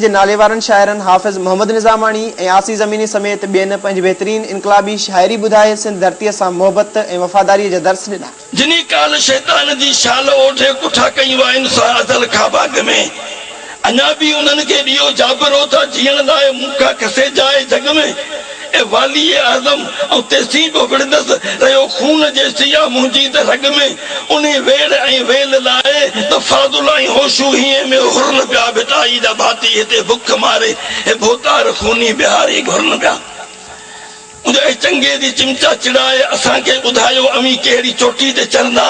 جي ناليوارن شاعرن حافظ محمد نظاماڻي ۽ آسي زميني سميت ٻين پنهنجي بهترين انقلابي شاعري ٻڌائي سنڌ ڌرتيء سان محبت ۽ وفاداريء جا درس ڏنا. جني ڪال شيطان جي شال اوڍي ڪٺا ڪئي وائن سا ازل کان باغ ۾، اڃا به انهن کي ڏيئو جابرو ٿا جيئڻ لاء مون کان کسي جاء جڳ ۾. اي والي اعظم آئون تيسين به وڙهندس، رهيو خون جيسين آ منهنجي ته رڳ ۾، انهي ويڙهه ۽ ويل لاء ته فاضل ۽ هوشو هينئين ۾ هرن پيا، ڀٽائي جا ڀاتي هتي بک ماري، هي ڀوتار خوني بهاري گهرن پيا. منهنجا اي چنگيزي چمچا چڙائي اسان کي ٻڌايو اوهين ڪهڙي چوٽي تي چرندا؟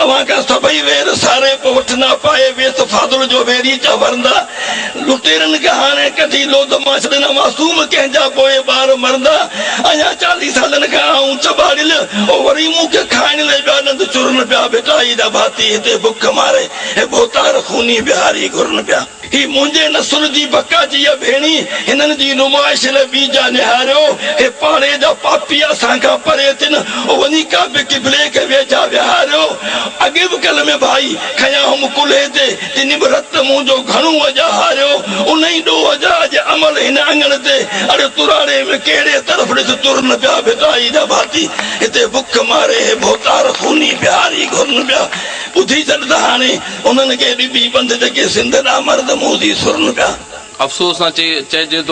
اوهان کان سڀئي وير ساري پوء وٺندا، پائي ويس فاضل جو ويڙهيچا ورندا. لٽيرن کي هاڻي ڪڍي لوڌ مان ڇڏنا، معصوم ڪنهن جا پوء ٻار مرندا. اڃا چاليهه سالن کان آئون چٻاڙيل، او وري مون کي کائڻ لئي ٻيا ڏند چرن پيا. ڀٽائي جا ڀاتي هتي بک ماري، هي ڀوتار خوني بهاري گهرن پيا. هي منهنجي نسل جي بقا جي اها ڀيڻي، هنن جي نمائش لاء ٻي جا نهاريو. هي پاڙي جا پاپي اسان کان پري ٿين، او وڃي ڪعبي قبلي کي ويجها ويهاريو. اڳي به ڪل ۾ ڀائي کنيا هئم ڪلهي تي، تني به رت منهنجو گهڻو اڄا هاريو. انهي ڏوهه جا اڄ عمل هن اڱڻ تي، اڙي تراڙي ۾ ڪهڙي طرف ڏس ترن پيا ڀٽائي جا ڀاتي، هتي بک ماري هي ڀوتار خوني بهاري گهرن پيا. ٻڌي ڇڏ ته هاڻي. انهن کي ڏبي پنڌ جيڪي سنڌ ڏانهن مرد موذي سرن پيا. افسوس سان چئجي ٿو.